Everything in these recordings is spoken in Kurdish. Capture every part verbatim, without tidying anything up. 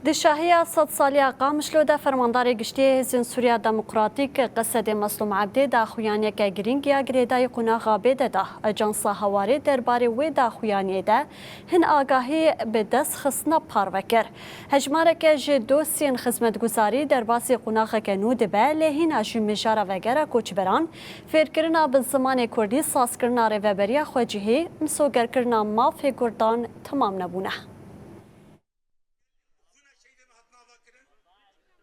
Di şahiya sedsaliya Qamişlo de Fermandarê Giştî yê Hêzên Sûriya Demokratîk Qesedê Meslûm Ebdî daxuyaniyeke girîng ya girêdayî qonaxa bê de da. Ajansa Hawarê derbarê wê daxuyaniyê de hin agahî bi dest xistina parve kir. Hejmareke ji dosyên xizmetguzarî derbasî qonaxeke nû dibe, lê hîna jî mijara vegera koçberan, fêrkirina bi zimanê kurdî, sazkirina rêveberiya xwecihî, misogerkirina mafê kurdan temam nebûne.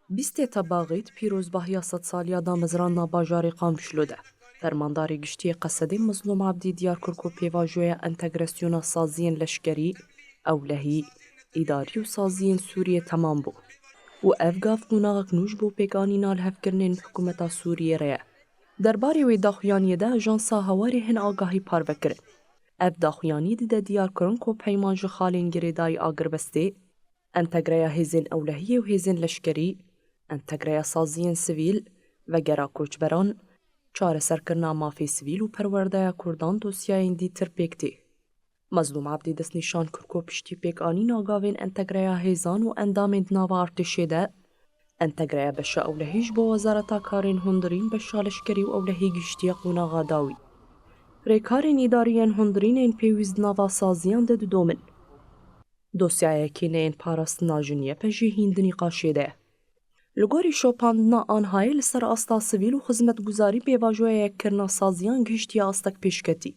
Bîstê Tebaxî di pîrozbahiya sedsaliya damezrandina bajarê Qamişlo de, Fermandarê Giştî yê Qesedê Mezlûm Ebdî diyar kir ku pêvajoya entegrasyona saziyên leşkerî, ewlehî, îdarî û saziyên Sûriyê temam bû û ev gav qonaxek nû ji bo pêkanîna lihevkirinên bi hikûmeta Sûriyê re ye. Derbarê wê daxuyaniyê de Ajansa Hawarê hin agahî parve kirin. Ev daxuyanî dide diyarkirin ku peyman ji xalên girêdayî agirbestê, entegreya hêzên ewlehiyê û hêzên leşkerî, entegreya saziyên sivîl, vegera koçberan, çareserkirina mafê sivîl û perwerdeya kurdan dosyayên dîtir pêk tê. Mezlûm Ebdî destnîşan kir ku piştî pêkanîna gavên entegreya hêzan û endamên di nava artêşê de, entegreya beşa ewlehî ji bo Wezareta Karên Hundirîn beşa leşkerî û ewlehî gihiştiye qonaxa dawî. Rêkarên îdarî yên hundirîn ên pêwîst di nava saziyan de didomin. Dosyaya kêneyên parastina ji YPJ jî hîn di nîqaşê de ye. Li gorî şopandina ANHAyê li ser asta sivîl û xizmetguzarî pêvajoya yekkirina saziyan gihiştiye astek pêşketî.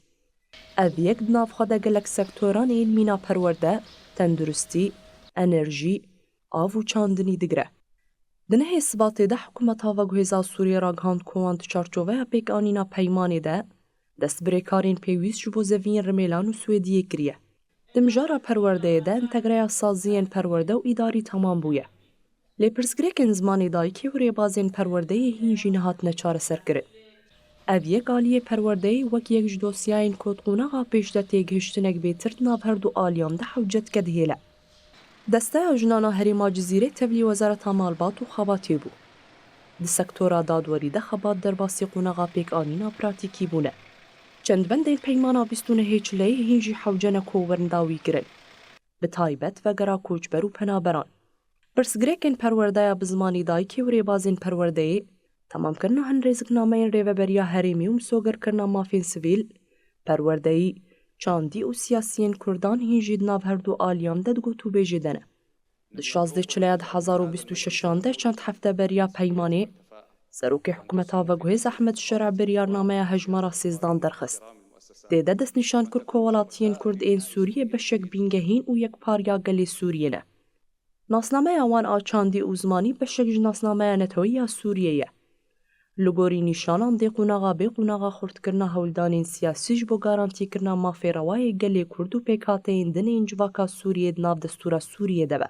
Ev yek di nav xwe de gelek sektoran ên mîna perwerde, tenduristî, enerjî, av û çandinî digire. Di nehê Sibatê de hikûmeta veguhêza Sûriyê ragihand ku wan di çarçoveya pêkanîna peymanê de dest bi rêkarên pêwîst ji bo zeviyên Rimêlan û Swêdiyê kiriye. Di mijara perwerdeyê de entegreya saziyên perwerde û îdarî temam bûye. Lê pirsgirêkên zimanê dayikê û rêbazên perwerdeyê hîn jî nehatine çareserkirin. Ev yek aliyê perwerdeyê wek yek ji dosyayên ku di qonaxa pêş de têgihiştinek bêtir di nav her du aliyan de hewce dike dihêle. Desteya Jinana Herêma Cizîrê tevlî Wezareta Malbat û Xebatê bû. Di sektora dadwerî de xebat derbasî qonaxa pêkanîna pratîkî bûne. Çend bendên peymana bîst û nehê Çileyê hîn jî hewce ne ku werin dawîkirin. Bi taybet vegera koçber û penaberan. Pirsgirêkên perwerdeya bi zimanî dayikê û rêbazên perwerdeyê, temamkirina hin rêziknameyên rêveberiya herêmî û misogerkirina mafên sivîl, perwerdeyî, çandî û siyasiyên kurdan hîn jî di nav her du aliyan de di gotûbêjê de ne. Di şazdeh Çileya du hezar û bîst û şeşan de çend hefte beriya peymanê, Serokê hikûmeta veguhêz Ehmed Şer'a biryarnameya hejmara sêzdan derxist. Tê de destnîşan kir ku welatiyên kurd ên Sûriyê beşek bingehîn û yekpar ya gelê Sûriyê ne. Nasnameya wan a çandî û zimanî beşek ji nasnameya neteweyî ya Sûriyê ye. Li gorî nîşanan dê qonaxa bê qonaxa xurtkirina hewldanên siyasî ji bo garantîkirina mafê rewa yê gelê Kurd û pêkhateyên din ên civaka Sûriyê di nav destûra Sûriyê de be.